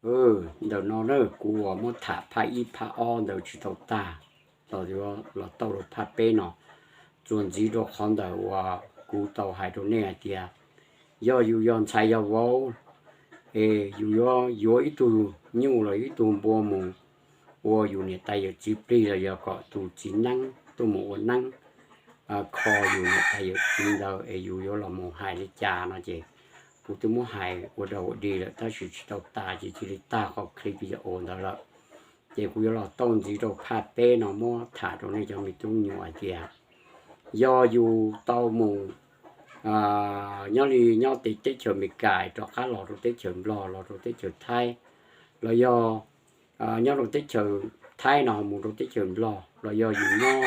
Ntawm no na kuv uas muab tham phaj ib phaj ob ntawd tsis tau tag, los yuav los tau rau phaj peb no. Txuas ntxiv rau qhov ntawm uas kuv tau hais rau nej hais tias, yog yus yog ntxhais yog vauv es yus yuav yuav ib tug nyuj los ib tug npua mus ua yus niam tais yawm txiv plig los yog kom tus txiv neeb tuaj mus ua neeb kho yus niam tais yawm txiv ntawd es yus yuav los mus hais li cas no ces kuv twb muab hais ua dog ua dig lawm tab sis tsis tau tas ces cia li tag qhov clip video ntawd lawm. Ces kuv yuav los tau ntxiv rau phaj peb no muab tham rau nej cov me tub me nyuam hais tias, yog yus tau mus nyob li nyob teb chaws Amelikas rov qab los rau teb chaws Nplog los rau teb chaws Thaib, los yog nyob rau teb chaws Thaib no mus rau teb chaws Nplog los yog yus nyob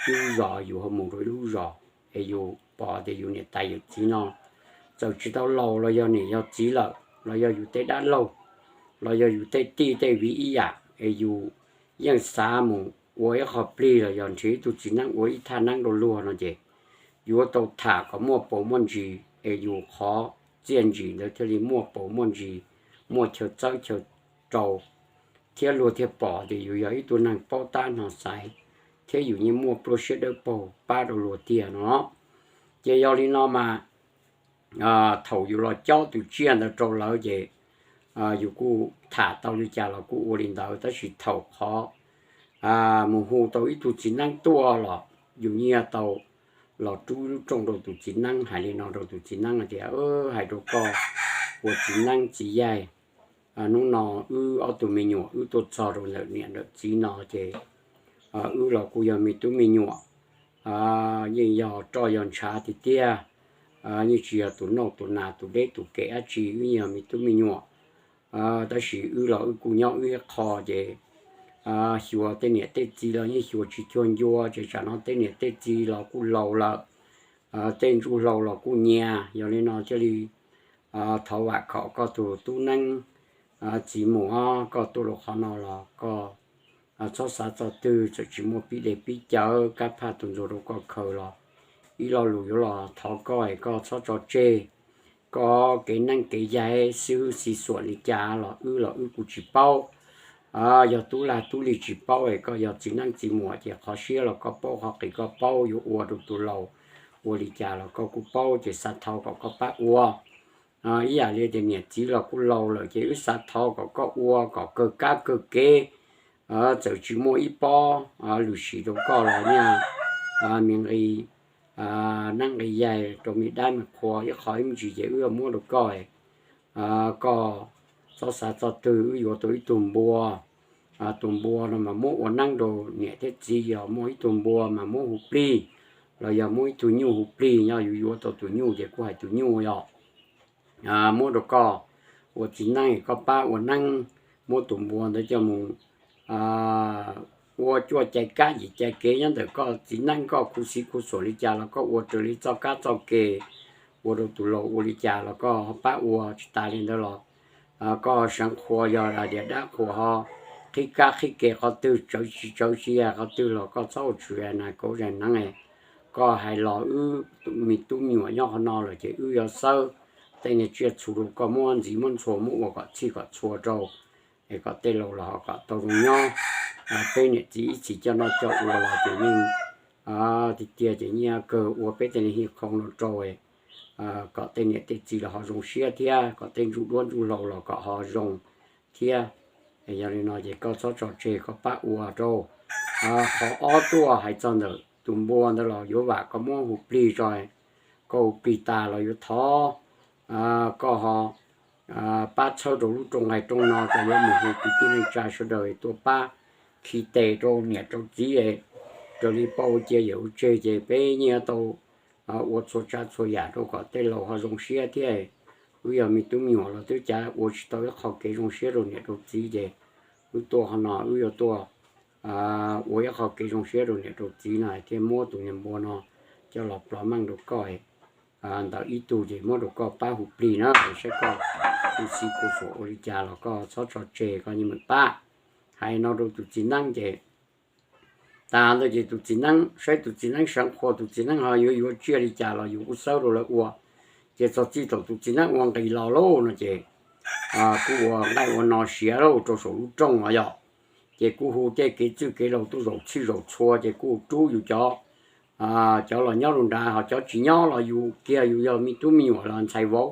ib lub zos yus ho mus rau ib lub zos es yus pom tias yus niam tais yawm txiv no txawm tsis tau laus los yog niam yog txiv lawm los yog yus tej dab laug los yog yus tej tij tej viv ib yam es yus yeej xav mus ua ib qho plig los yog nrhiav ib tug txiv neeb ua ib thaj neeb rau luag no ces yuav tau tham kom muaj paus muaj ntsis es yus qhov txiaj ntsim ntawd thiaj li muaj paus muaj ntsis, muaj chaw txawb chaw rau thiab luag thiaj pom tias yus yog ib tug neeg paub tab hno xaiv thiab yus yeej muaj pluaj siab dawb paug pab rau luag tiag no. Ces yog li no mas thaum yus los cob tus tsiaj ntawd rau lawv ces yus kuj tham tau li cas los kuj ua li ntawd tab sis thaum qhov mus hu tau ib tug txiv neeb tuaj los yus nyiag tau los rub lub rooj rau tus txiv neeb hais li no rau tus txiv neeb hais tias, hais rau koj ua txiv neeb txiv yaig, hnub no wb ob tug me nyuam wb tuaj txog rau ntawm niam ntawm txiv no ces wb los kuj yog me tub me nyuam, yeej yog roj yog ntshav tiag tiag, yeej tsis yog tus noj tus nas tus deb tus kev dab tsi, wb yeej yog me tub me nyuam. Tab sis wb los wb kuj nyob wb ib qho ces xyuas tej niam tej txiv los yeej xyuas tsis cuag ncua ces tsam no tej niam tej txiv los kuj laus lawm, tej ntsuj hlau los kuj nyias. Yog li no thiaj li thov vam khom koj tus tub neeb txiv muam, koj tuaj rau qhov no los koj txhob xav txog twg, txawm tsis muaj pib dej pib cawv kab phaj tus ntxuag rau koj khaws los ib lo lus yuav los thov koj es koj txhob tso tseg. Koj kev neeb kev yaig xib hwb xis xuam li cas los wb los wb kuj tsis paub. Yog tub lag tub li tsis paub es koj yog txiv neeb txiv muam ces qhov siab los koj paub, qhov qis koj paub, yuav ua rau tus laus ua li cas los koj kuj paub ces xav thov kom koj pab ua. Ib yam li tias niam txiv los kuj laus lawm ces wb xav thov kom koj ua kom kawg kab kawg kev, txawm tsis muaj ib pob lwm sim rau koj los nyaj me nqi neeb nqi yaig rau me dab me qhua ib qho ib me ntsis ces wb muab rau koj. Koj txhob xav txog twg wb yuav tau ib tug npua. Tus npua no mas muab ua neeb rau niam thiab txiv, yog muaj ib tug npua mas muab hu plig, los yog muab ib tug nyuj hu plig, yog yus yuav tau tus nyuj ces kuj hais tus nyuj yog muab rau koj ua txiv neeb, koj pab ua neeb, muab tus npua ntawd coj mus ua cuaj cai kab yim cai kev nyob ntawm koj txiv neeb, koj khuv xim khuv xuam li cas los koj ua raws li txoj kab txoj ke, ua rau tus laus ua li cas los koj pab ua. Tsis tas li ntawd los koj seev qhua, yog hais tias dab qhuas ho qhib kab qhib kev qhov twg, tsawv tsis tsawv, tsis yog qhov twg los koj txhob ua tsuas nas kauv zais hneev. Koj hais los wb me tub me nyuam nyob qhov no lawm ces wb yuav xawb tej niag tsiaj txhu rau koj muab ntxiv muab ntxhua muab ua kom txhij kom txhua rau es kom tej laus los ho kom tau zoo nyob. Peb niam txiv ib txhis coj noj coj ua los ces yeej tiag tiag ces nyiaj kawg ua peb tej niag hij qhoo no rau kom tej niam tej txiv los ho zoo siab thiab kom tej ntsuj duab ntsuj hlauv los kom ho zoo thiab. Yog li no ces koj txhob tso tseg, koj pab ua rau. Qhov ob tuaj hais txog ntawm tus npua ntawd los yuav vam koj muab hu plig tso. Koj hu plig tas los yuav thov koj ho pab txhawb rau lub rooj nqaij rooj no, koj yuav mus hu kwv tij neej tsa sawv daws tuaj pab khi tes rau niam rau txiv, raws li pab ua cia yawm ua tseg ces peb nyiaj tau ua txhua tsav txhua yam rau kom tej laus ho zoo siab thiab. Wb yog me tub me nyuam los twb cav ua tsis tau ib qho kev zoo siab rau niam rau txiv ces wb tuaj qhov no wb yuav tuaj ua ib qho kev zoo siab rau niam rau txiv no thiaj muab tus niag npua no coj los plov meej rau koj ntawm ib tug ces muab rau koj pab hu plig na, saib koj tus txiv khuv xim ua li cas los koj txhob tso tseg, koj yeej meem pab. Hais no rau tus txiv neeb ces tas ntawd ces tus txiv neeb saib tus txiv neeb seev qhua, tus txiv neeb ho yuav yuav tsiaj li cas los yus kuj xawb rau lawv ua. Ces txog txij thaum tus txiv neeb ua nqis los lauj no ces kuj ua nqaij ua no siav rau saum lub rooj no yog. Ces kuj hu tej kev txwj kev laus tuaj zaum txhij zaum txhua ces kuj rub yus cov, cov los nyob rau nrad, ho cov tsis nyob los yus kiag yus yog me tub me nyuam los ntxhais vauv,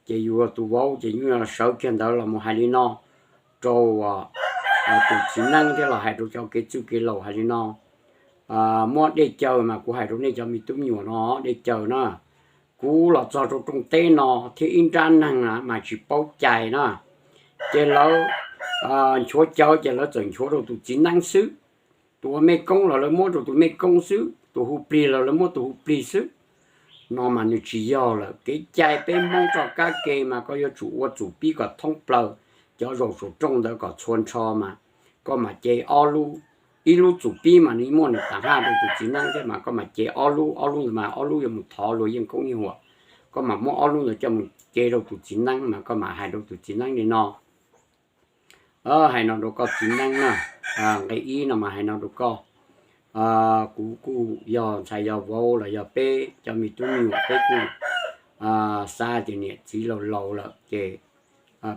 ces yus tus vauv ces yus sawv kiag ntawd los mus hais li no rau tus txiv neeb thiab los hais rau cov kev txwj kev laus hais li no. Muab dej cawv mas kuv hais rau nej cov me tub me nyuam no, dej cawv na, kuv los txog rau rooj teb no thiab ib nrab neeg mas tsis paub cai na, ces lawv nchuav cawv ces lawv txawm nchuav rau tus txiv neeb xwb. Tus ua mej koob los lawv muab rau tus mej koob xwb, tus hu plig los lawv muab tus hu plig xwb. No mas nws tsis yog lawm. Kev cai peb Hmoob txoj kab ke mas koj yuav tsum ua txum pib kom thoob plaws cov zaum saum rooj ntawd kom txhua nrho mas koj mam ce ob lub. Ib lub txum pib mas nws muaj nws tas haj rau tus txiv neeb thiab mas koj mam ce ob lub, ob lub ntawd mas ob lub yuav mus thov luag yeej koob yeej huam. Koj mam muab ob lub ntawd coj mus ce rau tus txiv neeb mas koj mam hais rau tus txiv neeb li no. Hais no rau koj txiv neeb na, nqe ib no mas hais no rau koj. Kuv kuj yog ntxhais yog vauv los yog peb cov me tub me nyuam peb kuj xav tias niam txiv laus laus lawm ces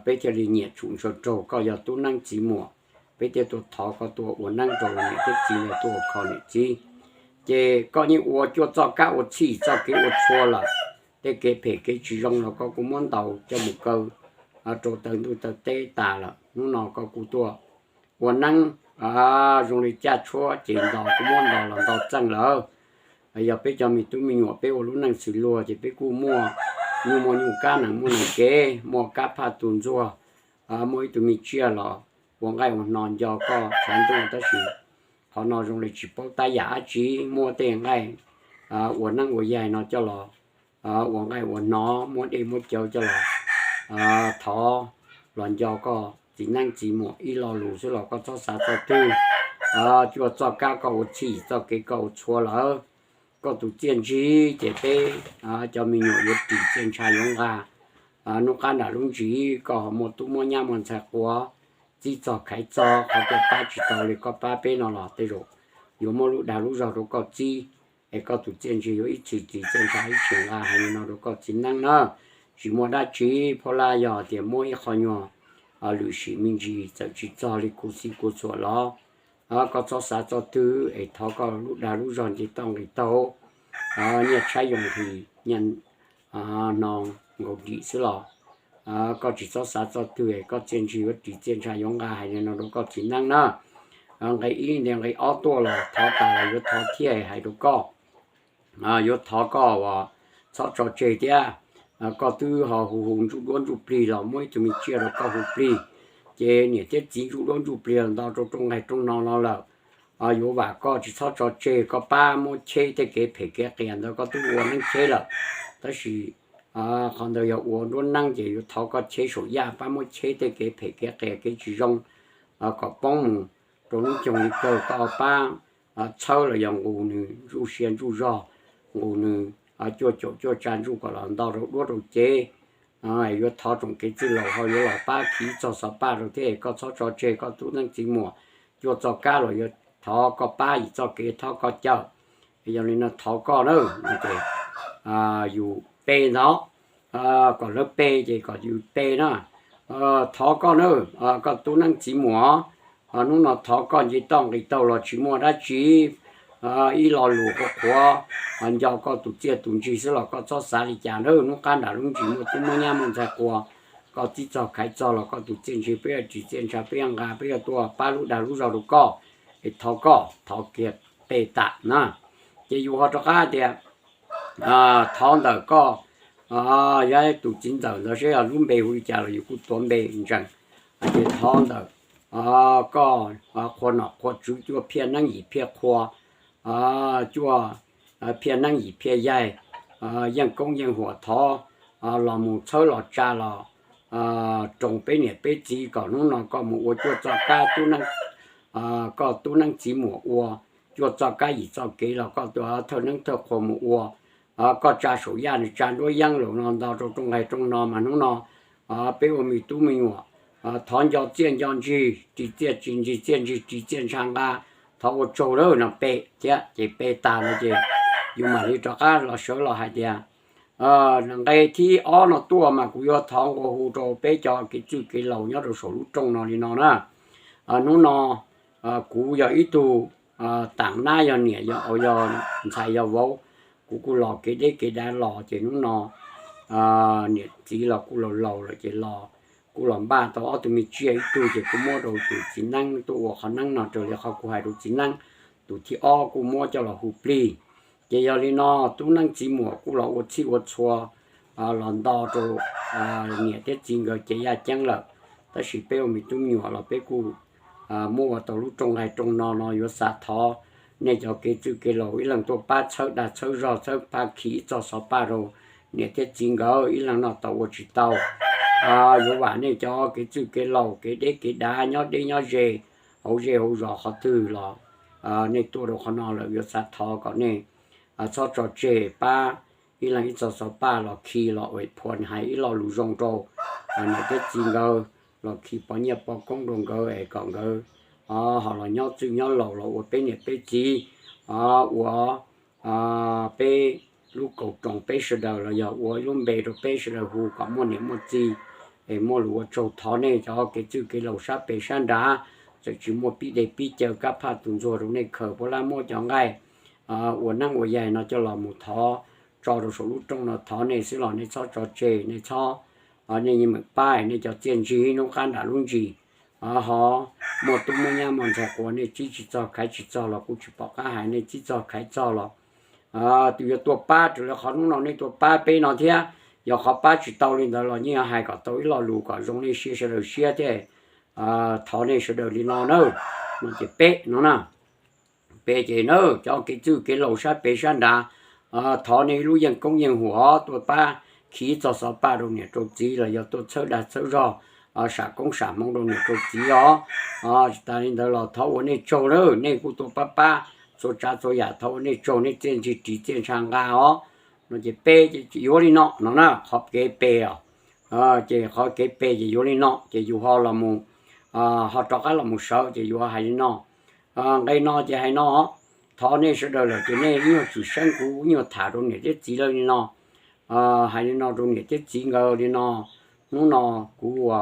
peb thiaj li nyiam tshum ntshaw raug koj yog tub neeb txiv muam. Peb thiaj tuaj thov koj tuaj ua neeb rau niam thiab txiv los tuaj ua kho niam txiv. Ces koj yeej ua cuaj txoj kab ua txhij txoj kev ua txhua lawm. Tej kev phem kev tsis zoo los koj kuj muab ntaus coj mus kaw rau taw ntuj taw teb tas lawm. Hnub no koj kuj tuaj ua neeb zoo li caj tshuab ces nto kuj muab nto los nto txeej lawm. Yog peb cov me tub me nyuam peb ua lub neej xws luag ces peb kuj muaj nyuj muaj nyuj kab nees muaj nees kev, muaj kab phaj tus ntxuag, muaj ib tug me tsiaj los ua nqaij ua hno nco koj tshav ntuj, tab sis qhov no zoo li tsis paub tab yam dab tsi, muab tej nqaij ua neeb ua yaig no coj los ua nqaij ua hno, muab dej muab cawv coj los thov los nco koj txiv neeb txiv muam ib lo lus xwb los koj txhob xav txog twg. Cuaj txoj kab koj ua txhij, txoj kev koj ua txhua lawm. Koj tus txiaj ntsig ces peb cov me nyuam yuav ris txiaj ntsha yuav nqa. Hnub qab nram lub ntsis koj ho muaj tub muaj nyab muaj ntxhais quas, txib txog khaiv txog qhov twg pab tsis tau li koj pab peb no los tej zaum yuav muab lub dag lub zog rau koj txib, es koj tus txiaj ntsig yuav ib txhis ris txiaj ntsha ib txhis nqa. Hais li no rau koj txiv neeb na, tsis muaj dab tsi, phob lab yog tias muab ib qho nyuag lwm sim me ntsis txawm tsis txog li kua xib kua txhuam los koj txhob xav txog twg es thov koj lub dag lub zog nce toj nqis taug, nyiaj tshaib yoo nqhis, nyiaj hno nkaus dim xwb los koj tsis txhob xav txog twg es koj txiaj ntsig yuav ris txiaj ntsha yuav nqa. Hais li no rau koj txiv neeb na. Nqe ib nti nqe ob tuaj los thov tas los yuav thov thiab hais rau koj, yuav thov koj uas txhob tso tseg thiab. Koj twb ho hu hu ntsuj duab ntsuj plig los muab ib tug me tsiaj rau koj hu plig, ces niam thiab txiv ntsuj duab ntsuj plig los nto rau rooj nqaij rooj hno no lawm. Yuav vam koj tsis txhob tso tseg, koj pab muab cheb tej kev phem kev qias ntawd koj twb ua neeb cheb lawm, tab sis qhov ntawd yog ua nruab neeb ces yuav thov koj cheb saum yaj pab muab cheb tej kev phem kev qias kev tsis zoo kom poob mus rau lub coog li kawg. Koj pab txhawb los yog nqus nws ntsuj sia ntsuj zog, nqus nws cuaj caum cuaj tsa ntsuj kom los nto rau duab rau cev. Yuav thov tsoom kev txwj laus ho yuav los pab khi txog xov paj rau thiab, koj txhob tso tseg koj tub neeb txiv muam. Cuaj txoj kab los yuav thov koj pab yim txoj kev thov koj cawm. Yog li no thov koj na, yus pe ntawd, kom lawv pe ces kom yus pe na. Thov koj na, koj tub neeb txiv muam, hnub no thov koj nce toj nqis taug los tsis muaj dab tsi, ib lo lus qhuav qhuav nco koj tus txiaj tus ntsig xwb los koj txhob xav li cas na. Hnub qab nram lub ntsis muaj tub muaj nyab muaj ntxhais quas, koj txib txog khaiv txog los koj tus txiaj ntsig peb yuav ris txiaj ntsha peb yuav nqa, peb yuav tuaj pab lub dag lub zog rau koj. Es thov koj thov kiag pe tas na. Ces yus ho rov qab tias thov ntawm koj, yog tus txiv ntxawm ntawd seb yog lub npe hu li cas los yus kuj tuav npe ntsees. Ces thov ntawm koj qhua nom qhua tswv, cuaj phiaj neeb yim phiaj qhua, cuaj phiaj neeb yim phiaj yaig, yeej koob yeej huam, thov los mus txhawb los tsa los roos peb niam peb txiv kom hnub no koj mus ua cuaj txoj kab tub neeb, koj tub neeb txiv muam ua cuaj txoj kab yim txoj kev los koj tus thawj neeb thawj qhua mus ua, koj tsa saum yaj nws tsa nruab yeeb los no nto rau rooj nqaij rooj hno mas hnub no peb ua me tub me nyuam thov nco txiaj nco ntsig, ris txiaj ris ntsig, txiaj ntsig ris txiaj ntsha nqa, thov ua tsaug lawm no pe thiab. Ces pe tas no ces yus mam li rov qab los sawv los hais tias Nqe thib ob no tuaj mas kuv yuav thov nqua hu rau peb cov kev txwj kev laus nyob rau saum lub rooj no li no na. Hnub no kuv yog ib tug taam nab, yog niam yog ntxhais yog vauv, kuv kuj los kev deb kev dav los ces hnub no niam txiv los kuj laus laus lawm ces los kuj los npaj tau ob tug me tsiaj, ib tug ces kuv muab rau tus txiv neeb tuaj ua qhov neeb no raws li qhov kuv hais rau txiv neeb, tus thib ob kuj muab coj los hu plig. Ces yog li no tub neeb txiv muam kuj los ua txhij ua txhua los nto rau niam thiab txiv nkawd cev yaj ceeb lawm. Tab sis peb ua me tub me nyuam los peb kuj muab ua tau lub rooj nqaij rooj no no yuav xav thov nej cov kev txwj kev laus ib leeg tuaj pab txhawb dag txhawb zog txhawb pab khi ib txoj xov paj rau niam thiab txiv nkawd, ib leeg noj tau ua tsis tau. Yuav vam nej cov kev txwj kev laus kev deb kev dav nyob deb nyob ze, hauv zej hauv zos qhov twg los nej tuaj rau qhov no lawm yuav xav thov kom nej txhob tso tseg pab ib leeg ib txoj xov paj los khi los ua phua hais ib lo lus zoo rau niam thiab txiv nkawd, los khi pov nyiaj pov koob rau nkawd es kom nkawd ho los nyob txwj nyob laus los ua peb niam peb txiv, ua peb lub kaus roos peb sawv daws los yog ua ib lub npe rau peb sawv daws hu kom muaj niam muaj txiv. Es muaj lus ua tsaug thov nej cov kev txwj kev laus sab pem sab nrad, txawm tsis muaj pib dej pib cawv kab phaj tus ntxuag rau nej khaws puas lab muab cov nqaij ua neeb ua yaig no coj los mus thov tso rau saum lub rooj no thov nej xwb los nej txhob tso tseg, nej txhob, nej yeej meem pab nej cov txiaj ntsig hnub qab nram lub ntsis ho muaj tub muaj nyab muaj ntxhais quas nej tsib tsis txog khaiv tsis txog los kuj tsis pom qab hais, nej tsib txog khaiv txog los tus yuav tuaj pab raws li qhov hnub no nej tuaj pab peb no thiab. Yog qhov pab tsis tau li ntawd los yeej yuav hais kom tau ib lo lus kom zoo nej siab sawv daws siab thiab. Thov nej sawv daws li no na. No ces peb no na, peb ces na cov kev txwj kev laus sab pem sab nrad, thov nej lub yeej koob yeej huam tuaj pab khi txoj xov paj rau niam rau txiv los yog tuaj txhawb dag txhawb zog, sam koob sam hmoov rau niam rau txiv os. Tsis tas li ntawd los thov ua nej tsaug lawm, nej kuj tuaj pab pab txhua tsav txhua yam, thov ua nej tsaug, nej txiaj ntsig ris txiaj ntsha nqa os. No ces peb ces yuav li no no na, qhov kev peb os. Ces qhov kev peb ces yuav li no ces yus ho los mus, ho rov qab los mus sawv ces yuav hais li no. Nqe no ces hais no, thov nej sawv daws lawm ces nej ib nyuag txwm seeb kuv ib nyuag tham rau niam thiab txiv lawv li no. Hais li no rau niam thiab txiv nkawd li no, hnub no kuv ua,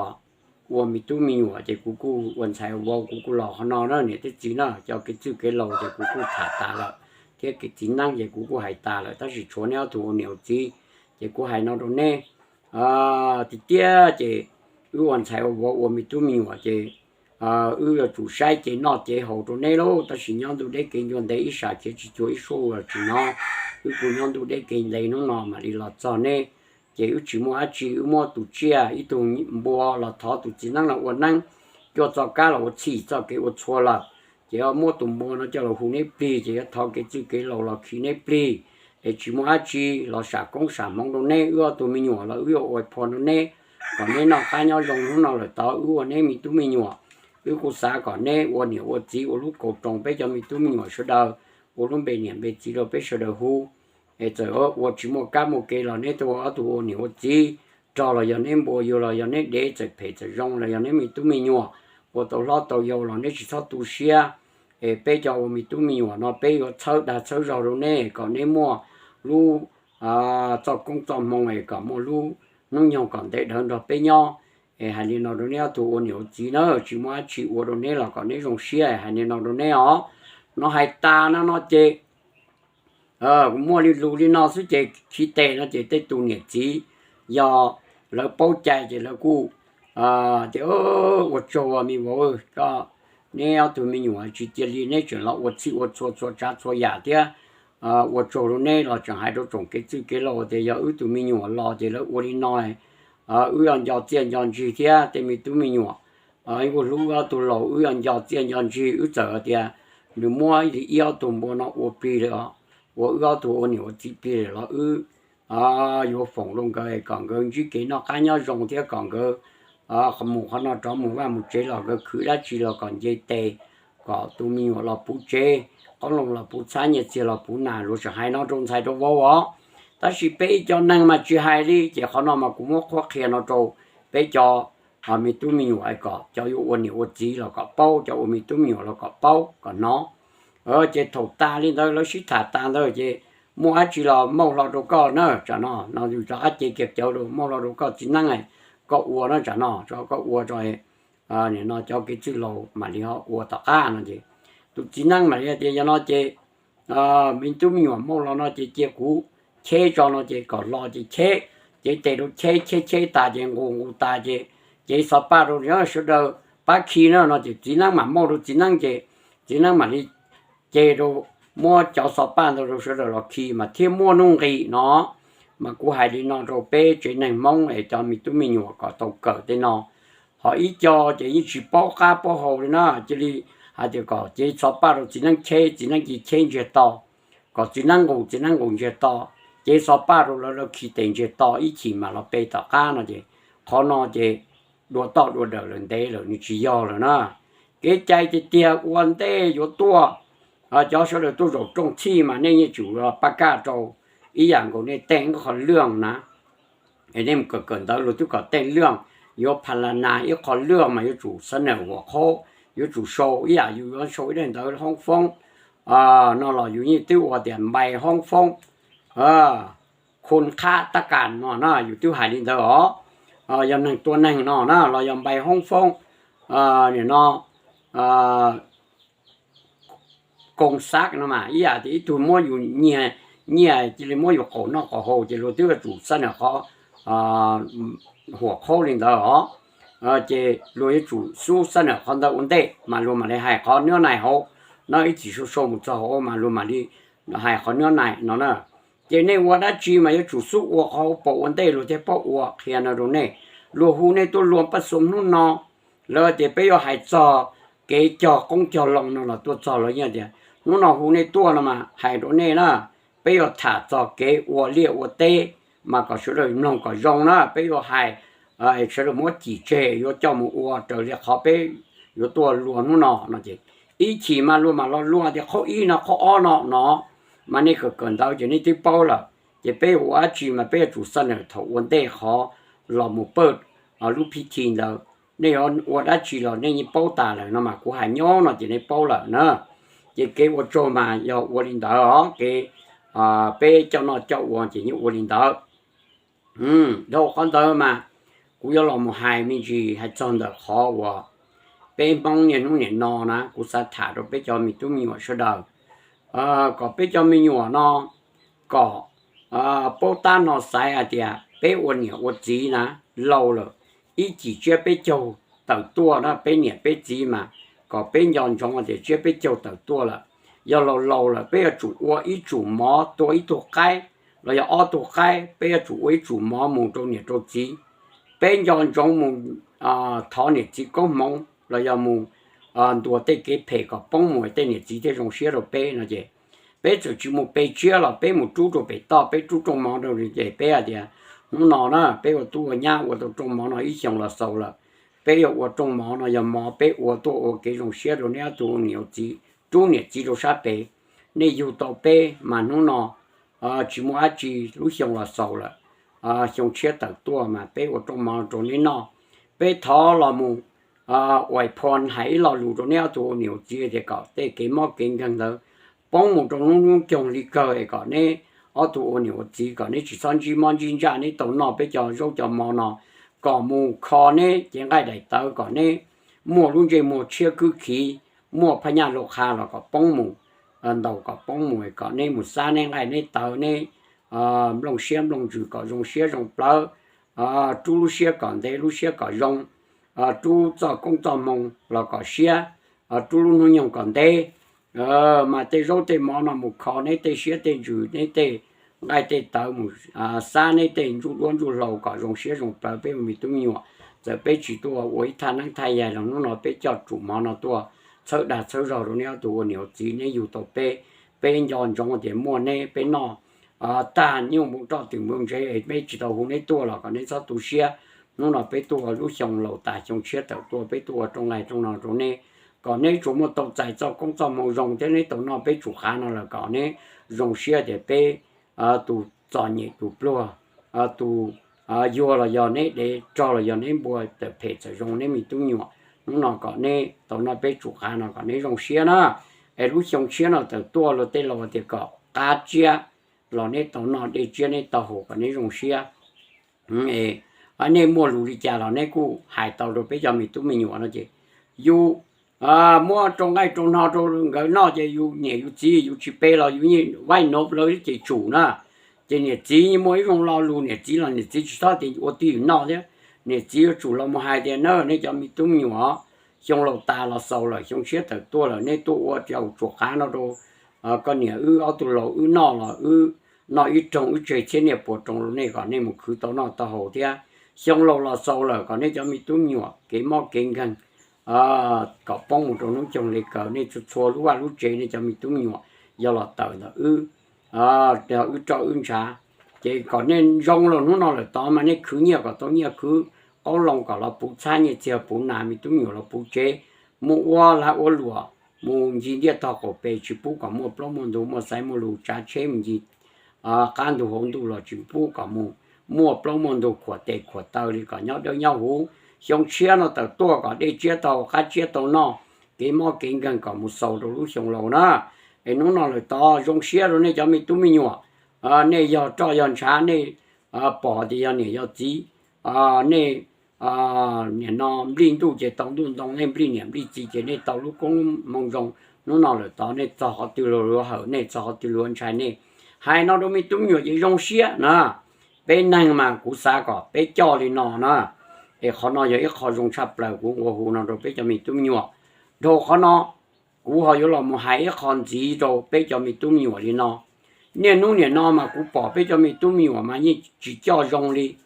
ua me tub me nyuam ces kuv kuj ua ntxhais vauv kuv kuj los qhov no na niam thiab txiv na, cov kev txwj kev laus ces kuv kuj tham tas lawm, thiab kev txiv neeb ces kuv kuj hais tas lawm, tab sis tshuav neb ob tug ua niam ua txiv, ces kuv hais no rau neb tiag tiag ces wb ua ntxhais ua vauv ua me tub me nyuam ces wb yuav tsum saib cev noj cev haus rau neb lauj, tab sis nyob ntuj deb kev ncua ntev ib sab khiav tsis cuag ib suab ua los tsis hnov. Wb kuj nyob ntuj deb kev ntev hnub no mam li los txog neb, ces wb tsis muaj dab tsi, wb muab tus tsiaj ib tug npua los thov tus txiv neeb los ua neeb, cuaj txoj kab los ua txhij txoj kev ua txhua lawm, ces muab tus npua no coj los hu neb plig, ces yuav thov kev txwj kev laus los khi neb plig, es tsis muaj dab tsi los sam koob sam hmoov rau neb, wb ob tug me nyuam los wb yuav ua phua rau neb, kom neb noj qab nyob zoo. Hnub no lawm tod wb ua neb me tub me nyuam, wb kuj xav kom neb ua niam ua txiv ua lub kaus roos peb cov me tub me nyuam sawv daws, ua lub npe niam npe txiv rau peb sawv daws hu. Es txawm ua tsis muaj kab muaj kev los neb tuaj ua ob tug ua niam ua txiv, rog los yog neb npua, yug los yog neb dev, txawm phem txawm zoo los yog neb me tub me nyuam, ua tau hlob tau yau los neb tsis txhob tu siab. Es peb cov ua me tub me nyuam no peb yuav txhawb dag txhawb zog rau neb kom neb muaj lub txoj koob txoj hmoo es kom muaj lub hnub nyoog kom ntev dhawv nrog peb nyob. Es hais li no rau neb ob tug ua niam ua txiv na, tsis muaj dab tsi ua rau neb los kom neb zoo siab, hais li no rau neb os. No hais tas no no ces muaj li lus li no xwb ces khi tes no ces tej tus niam txiv yog lawv paub cai ces lawv kuj tias, ua tsaug me vauv, koj, neb ob tug me nyuam tsis cia li neb tseem los ua txhij ua txhua txhua tsav txhua yam thiab. Ua tsaug rau neb los tseem hais rau tsoom kev txwj kev laus tias yog wb tus me nyuam los ces lawv ua li no, wb yuav nco txiaj nco ntsig thiab tej me tub me nyuam. Kuj hlub wb ob tug laus, wb yuav nco txiaj nco ntsig, wb txawm tias nws muab li ib ob tug npua no ua plig lawm, ua wb ob tug ua niam ua txiv plig lawm los wb yuav foom rau nkawd kom nkawd ntsib kev noj qab nyob zoo thiab kom nkawd mus qhov no rov mus vaj mus tsev los nkawd khwv dab tsi los kom nce tes, kom tus me nyuam los puv tsev, qoob loo los puv txhab, nyiaj txiag los puv nas, luag tseem hais no rau ntxhais rau vauv os. Tab sis peb ib co neeg mas tsis hais li, ces qhov no mas kuv muab qhuab qhia no rau peb cov me tub me nyuam kom cov yuav ua niam ua txiv los kom paub, cov ua me tub me nyuam los kom paub kom hnov. Ces thaum tas li ntawd lawv sib tham tas ntawd ces muaj dab tsi los mauj hlo rau koj na, tsam no no yus rov qab cev kiag cawv rau mauj hlo rau koj txiv neeb, koj ua na, tsam no tso koj ua tso, nim no cov kev txwj laus mam li ho ua tom qab no ces tus txiv neeb mam li tias yog no ces me tub me nyuam mauj los no ces cia kuv cheb tso no ces kom los ces cheb, cev tes rau cheb cheb cheb tas ces nqus nqus tas ces cev xov paj rau sawv daws pab khi na no ces txiv neeb mam mauj rau txiv neeb ces txiv neeb mam li ces rau muab cov xov paj ntawd rau sawv daws los khi mas thiaj muaj nuj nqis no. Mas kuv hais li no rau peb tsev neeg Hmoob es cov me tub me nyuam kom tau kawm tej no. Ho ib co ces yeej tsis paub qab paub hau li na, cia li hais tias kom cev xov paj rau txiv neeb cheb, txiv neeb cia cheb ntsiag to, kom txiv neeb nqus, txiv neeb nqus ntsiag to, cev xov paj rau lawv, lawv khi tes ntsiag to ib chim mam los pe tom qab no ces qhov no ces dua toj dua dawm lawm ntev lawm nws tsis yog lawm na. Kev cai tiag tiag ua ntej yuav tuaj, cov sawv daws tuaj zaum rooj txhij mas nej yeej tsum los pab kaj rau ib yam nkaus nej tej qhov lwj na. Es nej mus kawm kawm ntawv luag twb kom tej lwj, yuav pha la nas ib qho lwj mas yuav tsum xab nawm huam qhaub, yuav tsum sau ib yam yus yuav sau ib daim ntawv hoob foob no los yus yeej twb ua tias npai hoob foob, khun qhab tab kas no na yus twb hais li ntawd os. Yog neeg tua neeg no na los yog npai hoob foob, nim no koos xav no mas ib yam tias ib tug muab yus nyiag, nyiag cia li muab yus qaum noj qaum haus ces luag twb yuav tsum xab nawm qhov huam qhaub li ntawd os. Ces luag yuav tsum xub xab nawm qhov ntawd ua ntej mas luag mam li hais qhov nyob nais hauv no, ib txhis sau sau mus txog hauv mas luag mam li hais qhov nyob nais no na. Ces nej ua dab tsi mas yuav tsum xub ua qhov paus ua ntej luag thiaj paub ua. Qhia no rau nej, luag hu nej tuaj luag paj xum hnub no, lawv tias peb yuav hais txog kev cog qoob cog loo no los tuaj txog los yeej tias hnub no hu nej tuaj no mas hais rau nej na, peb yuav tham txog kev ua liaj ua teb, mas kom sawv daws mloog kom zoo na, peb yuav hais, sawv daws muab cim tseg yuav coj mus ua raws li qhov peb yuav tuaj luag hnub no no ces ib chim mas luag mam los luag tias qhov ib no qhov ob no no, mas nej kawm kawm ntawv ces nej twb paub lawm. Ces peb yuav ua dab tsi mas peb yuav tsum xab nawm thaum ua ntej qhov los mus pawj lub phib thi ntawd. Nej yuav ua dab tsi los nej yeej paub tas lawm no mas kuv hais nyob no ces nej paub lawm na. Ces kev ua tsaug mas yog ua li ntawd os, kev peb coj noj coj ua ces yeej ua li ntawd. Dhau qhov ntawd mas kuv yuav los mus hais me ntsis hais txog ntawm qhov uas peb Hmoob niaj hnub niaj no na, kuv xav tham rau peb cov me tub me nyuam sawv daws, kom peb cov me nyuam no kom paub tab no xaiv hais tias peb ua niam ua txiv na, laus lawm, ib chim tsiab peb caug tawm tuaj na, peb niam peb txiv mas kom peb nco ntsoov tias tsiab peb caug tawm tuaj lawm. Yog laus laus lawm peb yuav tsum ua ib tsum mov, tua ib tug qaib los yog ob tug qaib, peb yuav tsum ua ib tsum mov mus rau niam rau txiv. Peb nco ntsoov mus thov niam txiv koob hmoov los yog mus ntuas tej kev phem kom poob mus tej niam txiv thiaj zoo siab rau peb no ces peb txawm tsis mus pe tsiab los peb mus rub rau pem toj, peb rub rooj mov rau ces peb hais tias hnub no na peb ua tub ua nyab ua tau rooj mov no ib xyoos los xaus lawm, peb yuav ua rooj mov no yog mov peb ua tuaj ua kev zoo siab rau neb ob tug ua niam ua txiv, rub niam txiv rau sab pem. Nej yug tau peb mas hnub no tsis muaj dab tsi, lub xyoo los xaus lawm, xyoo tshiab tawm tuaj mas peb ua rooj mov rau neb noj. Peb thov los mus uas phoo hais ib lo lus rau neb ob tug ua niam ua txiv tias kom tej kev mob kev nkeeg ntawd poob mus rau lub hnub coog li kawg es kom neb ob tug ua niam ua txiv kom neb tsis txhob ntsib mob ntsib ntsaj, neb tau noj peb cov zaub cov mov no, kom mus kho neb cev nqaij daim tawv kom neb muaj lub ntsej muag tshiab kwb khiv, muaj phab nyaj lau qha los kom poob mus, ntaus kom poob mus kom neb mus xab neb nqaij neb tawv neb nplooj siab nplooj ntsws kom zoo siab zoo plawv, rub lub siab kom ntev lub siab kom zoo, rub txoj koob txoj hmoo los kom siab, rub lub hnub nyoog kom ntev. Mas tej zaub tej mov no mus kho neb tej siab tej ntsws neb tej nqaij tej tawv mus xab neb tej ntsuj duab ntsuj hlauv kom zoo siab zoo plawv peb ua me tub me nyuam. Txawm peb tsis tuaj ua ib thaj neeb thaj yaig los hnub no peb coj tsum mov no tuaj txhawb dag txhawb zog rau neb ob tug ua niam ua txiv, neb yug tau peb, peb nco ntsoov tias muaj neb peb noj tag nyuj npoo roj twm npoo ntsev, peb tsis tau hu neb tuaj los kom neb txhob tu siab. Hnub no peb tuaj lub xyoo laus tas xyoo tshiab tawm tuaj peb tuaj ua rooj laig rooj no rau neb, kom neb tsuas muaj tau txais txoj koob txoj hmoo zoo thiab neb tau noj peb tsum qav no los kom neb zoo siab tias peb tus txom nyem tus pluag, tus yuag los yog neb dev, rog los yog neb npua, tawm phem txawm zoo neb me tub me nyuam. Hnub no kom neb tau noj peb tsum qav no kom neb zoo siab na. Es lub xyoo tshiab no tawm tuaj luag tej laus tias kom qab tsiab los neb tau noj, dej tsiab neb tau haus kom neb zoo siab. Nej muaj lus li cas los neb kuj hais tau rau peb cov me tub me nyuam no ces yus muab rau nqaij rau hno rau nkawd noj ces yus niam yus txiv yus tsis pe los yus vaij nov lawv ces tsum na. Ces niam txiv muaj ib zoo lo lus, niam txiv los niam txiv tsis txhob tias ua twj ywm noj thiab. Niam txiv yuav tsum los mus hais tias na, nej cov me tub me nyuam, xyoo laus tas los xaus lawm, xyoo tshiab tawm tuaj lawm, nej tuaj ua rau tsuas qav no rau koj niam wb ob tug laus wb noj los wb noj ib rooj wb tseg txhiab niaj puas rau nej kom nej mus khwv tau noj tau haus thiab. Xyoo laus los xaus lawm kom nej cov me tub me nyuam kev mob kev nkeeg kom poob mus rau hnub coog li kaws, nej txhua txhua lub vaj lub tsev nej cov me tub me nyuam yog los tawm ntawm wb, wb roj wb ntshav. Ces kom nej zoo los hnub no lawm tod mas nej khwv nyiaj kom tau nyiaj khwv, qoob loo kom los puv txhab nyiaj txiag puv nas, me tub me nyuam los puv tsev, mus ua lag ua luam, mus ncig ntiaj tog qaum pes, tsis pub kom muaj plaub muaj ntug muaj xaiv muaj lus, tsav tsheb mus ncig qab ntug hauv ntuj los tsis pub kom mus muaj plaub muaj ntug khuam tes khuam taw li, kom nyob dawb nyob huv. Xyoo tshiab no tawm tuaj kom dej tsiab tau qab tsiab tau noj, kev mob kev nkeeg kom mus xaus rau lub xyoo laus na. Es hnub no lawm tod zoo siab rau nej cov me tub me nyuam, nej yog roj yog ntshav, nej pom tias yog niam yog txiv, nej nim no nplij ntuj ces tau ntuj ntoo, nej nplij niam nplij txiv ces nej tau lub koob hmoov zoo. Hnub no lawm tod nej txog qhov twg luag yuav hawm nej, txog qhov twg luag ntshai nej. Hais no rau me tub me nyuam ces zoo siab na. Peb neeg mas kuv xav kom peb coj li no na. Es qhov no yog ib qho zoo tshaj plaws kuv ua hu no rau peb cov me tub me nyuam. Dhau qhov no kuv ho yuav los mus hais ib qho ntxiv rau peb cov me tub me nyuam li no. Niaj hnub nim no mas kuv pom peb cov me tub me nyuam mas yeej tsis coj zoo li.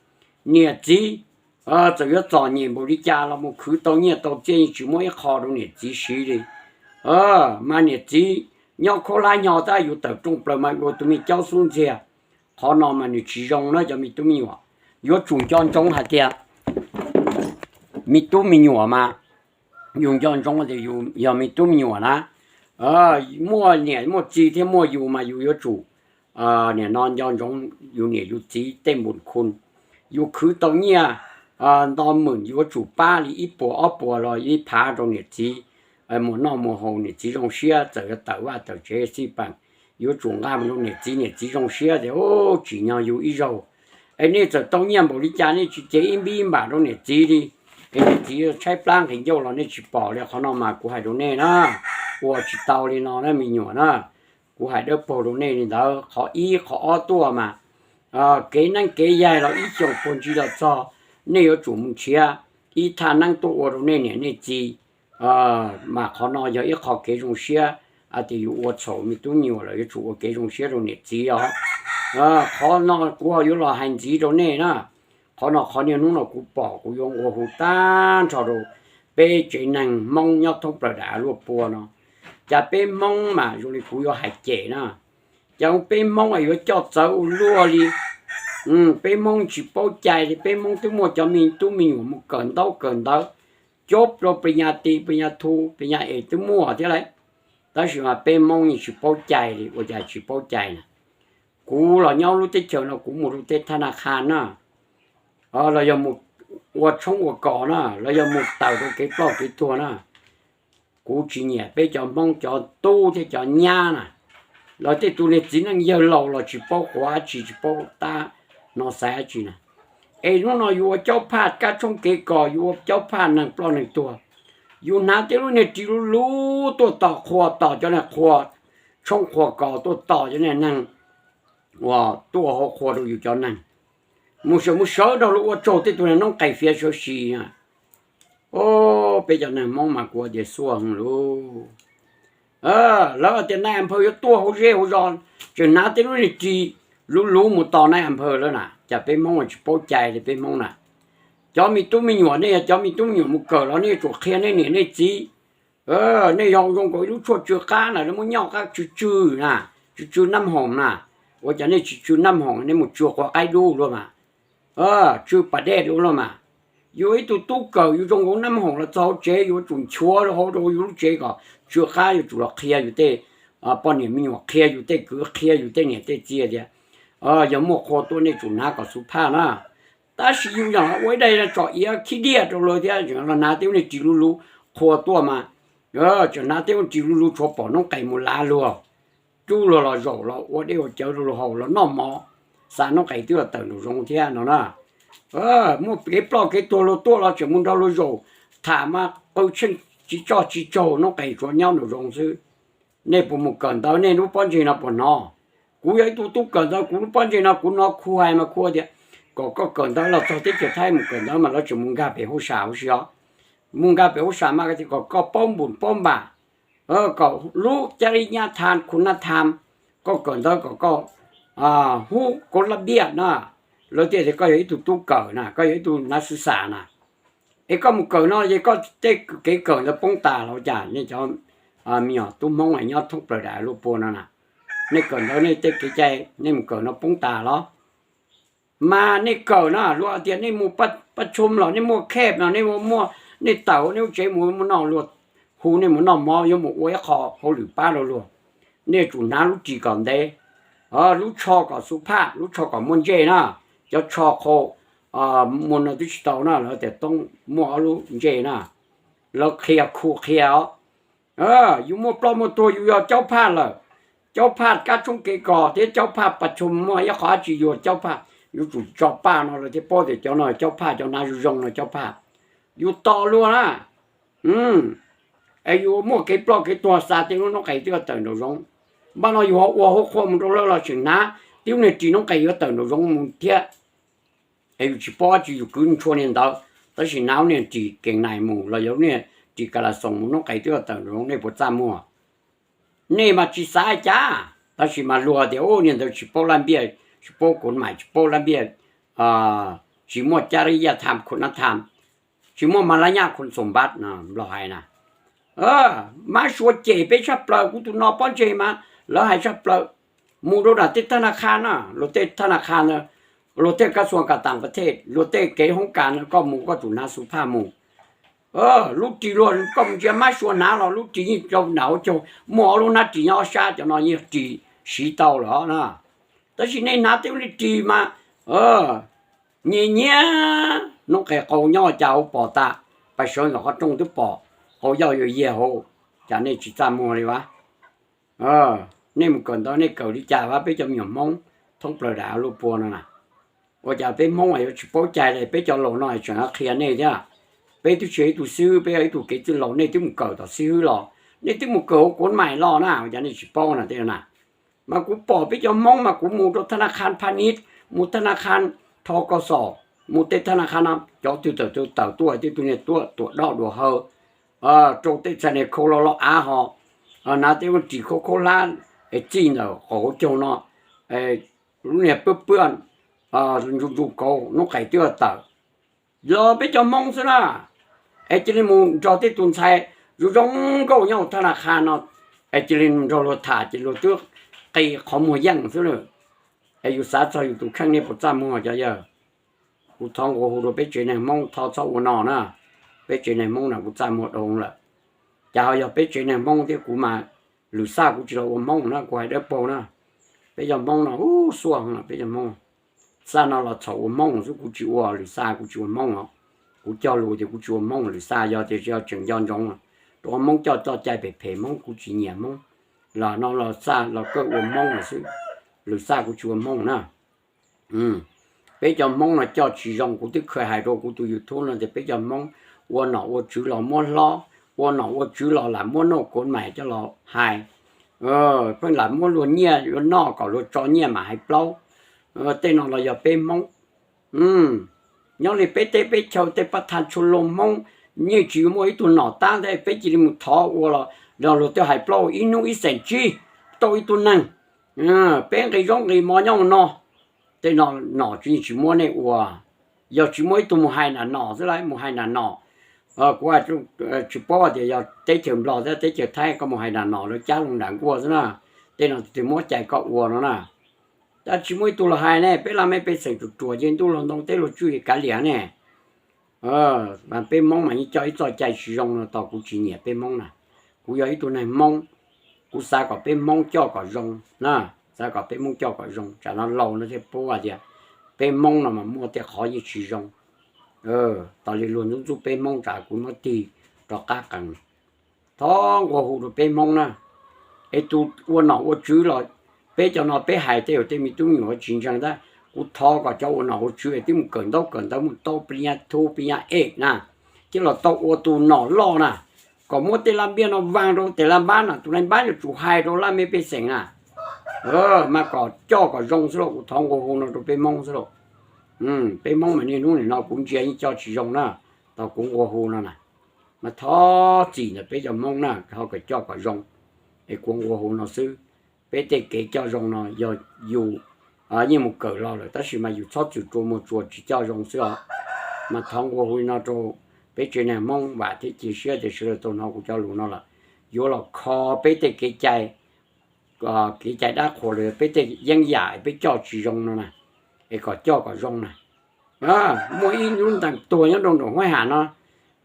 Niam txiv txawm yuav txom nyem npaum li cas los mus khwv tau nyiaj tau txiaj yeej tsis muab ib qho rau niam txiv siv li. Mas niam txiv nyob khaub hlab nyo tab yus tawm rooj plaws mas ua tus me caub xub ntxiag. Qhov no mas nws tsis zoo na cov me tub me nyuam. Yuav tsum nco ntsoov hais tias me tub me nyuam mas yus nco ntsoov tias yus yog me tub me nyuam na, muaj niam muaj txiv thiab muaj yus mas yus yuav tsum nim no nco ntsoov yus niam yus txiv tej npun khu. Yus khwv tau nyiaj nto mwm yuav tsum pab li ib puas ob puas los ib phav rau niam txiv mus noj mus haus, niam txiv zoo siab, txawm yuav tawm vaj tawm tsev xij peem yuav tsum nqa mus rau niam txiv, niam txiv zoo siab tias tsim nyog yus ib zaug. Es nej txawm tau nyiaj npaum li cas nej tsis cev ib npib npam rau niam txiv li, es niam txiv tshaib plab nqhis ncauj los nej tsis pom li. Qhov no mas kuv hais rau nej na, ua tsis tau li no na me nyuam na. Kuv hais dawb paug rau nej li ntawd. Qhov ib qhov ob tuaj mas kev neeb kev yaig los ib xyoos puag ntsis los txog, nej yuav tsum mus nrhiav ib thaj neeb tuaj ua rau nej niam nej txiv. Mas qhov no yog ib qho kev zoo siab, tias yus ua txhaum me tub me nyuam los yuav tsum ua kev zoo siab rau niam txiv os. Qhov no kuv ho yuav los hais ntxiv rau nej na. Qhov no qhov niaj hnub no kuv pom kuv yuav ua hu tag nrho rau peb tsev neeg Hmoob nyob thoob plaws daim av luaj pua no. Cas peb Hmoob mas zoo li kuv yuav hais cem na, cas peb Hmoob yuav coj txawv ua luaj li. Peb Hmoob tsis paub cai li, peb Hmoob twb muaj cov me tub me nyuam mus kawm ntaub kawm ntawv, cov plo pe nyas ti pe nyas thu pe nyas es twb muaj thiab lauj. Tab sis mas peb Hmoob yeej tsis paub cai li, ua cas tsis paub cai na. Kuv los nyob lub teb chaws no kuv mus rau tej thab na kha na, los yog mus ua tshoob ua kos na, los yog mus tawm rau kev ploj kev tuag na, kuv tsis nyiam peb cov Hmoob cov tub thiab cov nyab na. Los tej tus niag txiv neej yawg laus los tsis paub quav dab tsi, tsis paub tab no xaiv dab tsi na. Es hnub no yus ua caub phaj kab tshoob kev kos, yus ua caub phaj neeg ploj neeg tuag, yus hnav tej lub niag ris luv luv tuaj tos qhua, tos cov niag qhua tshoob qhua kos, tuaj tos cov niag neeg uas tuaj hauv qhua rau yus cov neeg. Mus sawv mus sawv dhau los ua tsaug tej tus niag noob qes fiav sawv si. Peb cov neeg Hmoob mas kuv tias xuaj heev lauj. Lawv tias nais am phaws yuav tuaj hauv zej hauv zos, tseem hnav tej lub niag ris luv luv mus tos nais am phaws lawm na. Cas peb Hmoob tsis paub cai li peb Hmoob na. Cov me tub me nyuam, nej yog cov me tub me nyuam mus kawm los nej yuav tsum qhia nej niam nej txiv. Nej yog zoo nkaus ib lub tshuaj tsw qab na, nej muab nyob qab tsw tsw na, tsw tsw nab hoom na. Ua cas nej tsis tsw nab hoom, nej mus tsw qhov qaib dub luaj mas, tsw pas dej dub luaj mas. Yus ib tug tub kawm yus zoo nkaus nab hoom los txog hauv tsev yuav tsum nchuav hauv rau yus lub tsev kom tsw qab, yuav tsum los qhia yus tej poj niam me nyuam, qhia yus tej kwv, qhia yus tej niam tej txiv tias yog muaj qhua tuaj nej tsum hnav kom xub phaj na. Tab sis yus yog ua ib daim tsom iav khib diaj rau lawv thiab tseem los hnav tej lub niag ris luv luv, qhua tuaj mas tseem hnav tej lub ris luv luv tshuav pom noob qes mus lav luag. rub luag los zaum los ua dej ua cawv rau luag haus los noj mov, xa noob qes twb los tawm nraum zoov thiab no na. Muaj kev ploj kev tuag luag tuaj los tseem mus nrog luag zaum, tham mas qw tsheej tsis tsoj tsis tsaug, noob qes tsuas nyob nraum zoov xwb. Nej puas mus kawm ntawv, nej lub pob ntseg no puas hnov? Kuv yog ib tug tub kawm ntawv, kuv lub pob ntseg no kuv hnov khu hais mas khu tias kom koj kawm ntawv los txog teb chaws Thaib mus kawm ntawv mas lawv tseem mus nkag pem hauj sam huv si os. Mus nkag pem hauj sam mas tias kom koj paub npum paub npam, kom lub caj lij nyab tham khu nab tham, koj kawm ntawv kom koj hub kov lab npiaj na, lawv thiaj tias koj yog ib tug tub kawm na, koj yog ib tug nav xwb xas na. Es koj mus kawm no ces koj tej kev kawm ntawd poob tas los cas? Nej cov me nyuam tub Hmoob nyob thoob plaws daim luaj pua no na, nej kawm ntawv nej tej kev cai nej mus kawm no poob tas los? Mas nej kawm no luag tias nej mus paj tshoo los nej muaj khej no nej muaj, nej tawm nej lub tsev mus muaj noj, luag hu nej mus noj mov yuav mus ua ib qho hauj lwm pab rau luag, nej yuav tsum hnav lub ris kom ntev, lub tsho kom xu phaj, lub tsho kom muaj ntsej na. Cov tsho qhau muag no twb tsis tau na, lawv tias toob muaj ob lub ntsej na, lawv qhia khu qhia os. Yus muaj ploj muaj tuag yus yog caub phaj lawm, caub phaj kab tshoob kev kos thiab caub phaj paj tshoo, muaj ib qho dab tsi yuav caub phaj, yuav tsum tso paj no lawv thiaj paub tias cov no caub phaj, cov hnav zoo zoo no caub phaj. Yus tos luag na, es yus muaj kev ploj kev tuag xa tej lub noob qes twb tawm nraum zoov. Npaj no yus ho ua hauv qhua mus rau lawv los tseem hnav tib lub niag ris noob qes yuav tawm nraum zoov mus thiab. Es yus tsis paub dab tsi yus kwv ntshua niag ntawd, tab sis hnav lub niag ris kees nais mus los yog lub niag ris kas las xoos mus noob qes twb tawm nraum zoov, nej puas txaj muag? Nej mas tsis xav cas, tab sis mas luag tias niag ntawd tsis paub lab npiaj, tsis paub kov mais, tsis paub lab npiaj, tsis muaj caj lij yaj tham khu nab tham, tsis muaj mas lab nyaj khu xoom npab no, nplog hais na. Mab suav cem peb tshaj plaws, kuv tus no pob ntseg mas lawv hais tshaj plaws. Mus rau nram tej thaj na kha na, luag tej thaj na kha na, luag tej kab xuas kas tas pas thej, luag tej kev hoob kas na, koj mus koj tsum hnav xu phaj mus. Lub ris luag koj mus ntsia mab suav hnav los lub ris yeej rau nram hauv caug, muaj ob lub hnab ris nyob ob sab, cov no yeej ris siv tau lawm na. Tab sis nej hnav tej lub ris mas nyias nyias noob qes qau nyob cas hauv pom tas, pais sawv ntawm qhov rooj twb pom qau yoj yuav yiag hauv, cas nej tsis txaj muag li as? Nej mus kawm ntawv nej kawm li cas as peb cov me nyuam Hmoob thoob plaws daim luaj pua no na? Ua cas peb Hmoob yuav tsis paub cai li, peb cov laus no tseem qhia nej thiab. Peb twb tsis yog ib tug xib hwb, peb yog ib tug kev txwj laus, nej twb mus kawm tom xib hwb los, nej twb mus kawm hauv kov mais los na, ua cas nej tsis paub no tej na? Mas kuv pom peb cov Hmoob mas kuv mus rau thaj na kha pha nib, mus thaj na kha tho ko xom, mus tej thaj na kha no cov twg tawm twg tawm tuaj, tej tug niag tuaj tuam dob dua hawv, rau tej txhais niag khau lo lo av ho, hnav tej lub ris khaub khaub hlab es txij ntawm qaum hauv caug no, lub niag pwb pwb ntsuj ntsuj kauv noob qes twb tawm. Los peb cov Hmoob xwb na, es cia li mus nrog tej tus ntxhais zoo zoo nkauj nyob hauv thaj na kha no, es cia li nrog luag tham ces luag twb qi qhov muag yeej xwb lawm. Es yus xav txog yus tus kheej nej puas txaj muag cov yawg? Kuv thov nqua hu rau peb tsev neeg Hmoob thov txhob ua no na. Peb tsev neeg Hmoob no kuv txaj muag dhau lawm. Cas ho yog peb tsev neeg Hmoob thiab kuv mas lwm xaj kuv tsis los ua Hmoob na, kuv hais dawb paug na. Peb cov Hmoob no ub xuaj heev, peb cov Hmoob xaj no los txhaum ua Hmoob xwb, kuv tsis ua lwm xaj, kuv tsis ua Hmoob os. Kuv cog lus tias kuv tsis ua Hmoob, lwm xaj yog tias yog tseem nco ntsoov rau ua Hmoob coj txoj cai phem phem Hmoob, kuv tsis nyiam Hmoob. Los no los xaj los kawj ua Hmoob lawm xwb, lwm xaj kuv tsis ua Hmoob na. Peb cov Hmoob no coj tsis zoo, kuv twb khaws hais rau kuv tus YouTube no tias peb cov Hmoob ua nom ua tswv los muab hlob, ua nom ua tswv los lam muab noj kov mais coj los hais, pheej lam muab luag nyiaj yuav noj kom luag tso nyiaj mam hais plaub. Tej no los yog peb Hmoob. Nyob li peb teb peb chaw tej pab thaj tshua loo Hmoob, yeej tsis muaj ib tug nom tab thiab peb cia li mus thov ua los luag twb hais plaub ib hnub ib xeem tsib rau ib tug neeg. Peb nqi zaub nqi mov nyob no, tej no nom tsis yeej tsis muab nej ua. Yog tsis muaj ib tug mus hais nram nom xwb las, mus hais nram nom. Kuv tsis paub tias yog teb chaws Nplog thiab teb chaws Thaib koj mus hais nram nom lawv cab loo nram nkuaj xwb na. Tej no tus twg muab cai koj ua no na. Tab tsis muaj ib tug los hais ne, peb laj mej pej xeem ruam ruam ces ntuj luag ntoo teb luag tswj kav liam ne. Mas peb Hmoob mas yeej coj ib txoj cai tsis zoo no tos kuv tsis nyiam peb Hmoob na. Kuv yog ib tug neeg Hmoob, kuv xav kom peb Hmoob coj kom zoo na, xav kom peb Hmoob coj kom zoo, tsam no laus no thiaj paub hais tias peb Hmoob no mas muaj tej qhov yeej tsis zoo. Tos li luag ntxub ntxub peb Hmoob tsam kuv muab tig rov qab qees. Thov nqua hu rau peb Hmoob na, Es tus ua nom ua tswv los, peb cov no peb hais tej zaum tej me tub me nyuam tsis ntseeg tab, kuv thov kom cov ua nom ua tswv es twb mus kawm ntaub kawm ntawv mus tau pli nyab thu pli nyab ej na, thiaj los tau ua tus nom loj na, kom muab tej laj npiab no vaa rau tes laj npab na, tus laj npab yuav tsum hais rau laj mej pej xeem na. Mas kom coj kom zoo xwb los kuv thov nqua hu no rau peb Hmoob xwb lauj. Peb Hmoob mas niaj hnub nim no kuv ntsia yeej coj tsis zoo na, tau kuv nqua hu no na, mas thov txim ntawm peb cov Hmoob na ho kom coj kom zoo, es kuv nqua hu no xwb. Peb tej kev coj zoo no yog yus yeej mus kawm los lawm tab sis mas yus txhob txwm rua muag tsuas tsis coj zoo xwb os. Mas thov nqua hu li no rau peb tsev neeg Hmoob, vam thiab cia siab tias sawv daws tau hnov kuv cov lus no lawm yuav los kho peb tej kev cai, kev cai dab qhuas los peb tej yeeb yam peb coj tsis zoo no na, es kom coj kom zoo na. Muaj ib lub ntees tuag nyob rau nram huab ham no,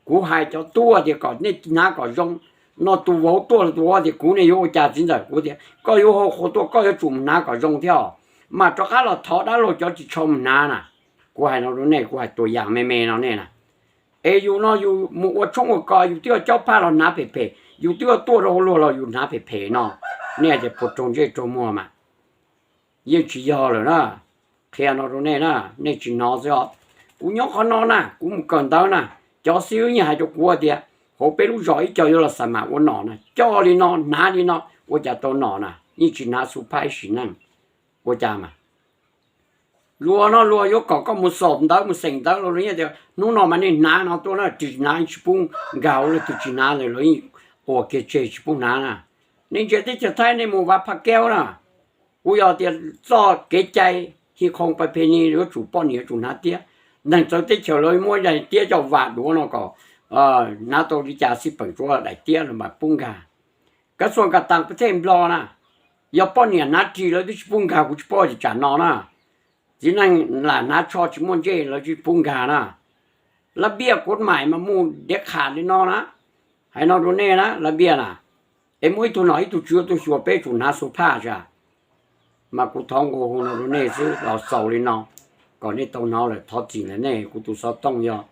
kuv hais cov tub tias kom nej hnav kom zoo, no tus vauv tuaj los tus vauv tias kuv ne yuav ua cas txiv ntxawm, kuv tias koj yuav hau qhua tuaj koj yuav tsum mus hnav kom zoo thiab os, mas rov qab los thov dab laug cov tsis tshua mus hnav na. Kuv hais no rau nej, kuv hais tua yas me me no nej na. Es yus no yus mus ua tshoob ua kos yus twb yuav cob phaj los hnav phem phem, yus twb yuav tuaj rau hauv luag los yus hnav phem phem no, nej tias puas raug ntsej raug muag mas yeej tsis yog lawm na. Qhia no rau nej na, nej tsis hnov xwb os. Kuv nyob qhov no na, kuv mus kawm ntawv na, cov xib hwb yeej hais rau kuv tias hauv peb lub zos ib co yuav los xa mam ua nom na, coj li no hnav li no ua cas tau nom na, yeej tsis hnav xu phaj ib sim neej, ua cas mas. Luag no luag yuav kom koj mus xaum ntawv mus xeem ntawv los luag yeej tias hnub no mas nej hnav no tuaj na, tsis hnav tsis pub nkag, leej twg tsis hnav ntawd los yeej quas kiag tseg tsis pub hnav na. Nej ntsia teb chaws Thaib nej mus Vaj Phaj Keub na, kuv yog tias txoj kev cai hi qhoo pa phe ni yuav tsum poj niam yuav tsum hnav tiab. Neeg txawv teb chaws lawv muab daim tiab coj vam duav no kom hnav tau li cas xij peem tsuav daim tiab los mas pub nkag. Kab xuam kas tas pab thej Nplog na, yog poj niam hnav ris lawv twb tsis pub nkag, kuv tsis paub tias tsam no na. Txiv neej lam hnav tsho tsis muaj ntsej lawv tsis pub nkag na. Lab npiaj kuv maim mas mus diav qham li no na. Hais no rau nej na lab npiaj na, es muaj ib tug nom ib tug tswv tuaj xyuas peb tsum hnav xu phaj tsa. Mas kuv thov nqua hu no rau nej xwb los xaus li no, kom nej tau hnov lawm thov txim ntawm nej, kuv tus xov tooj yog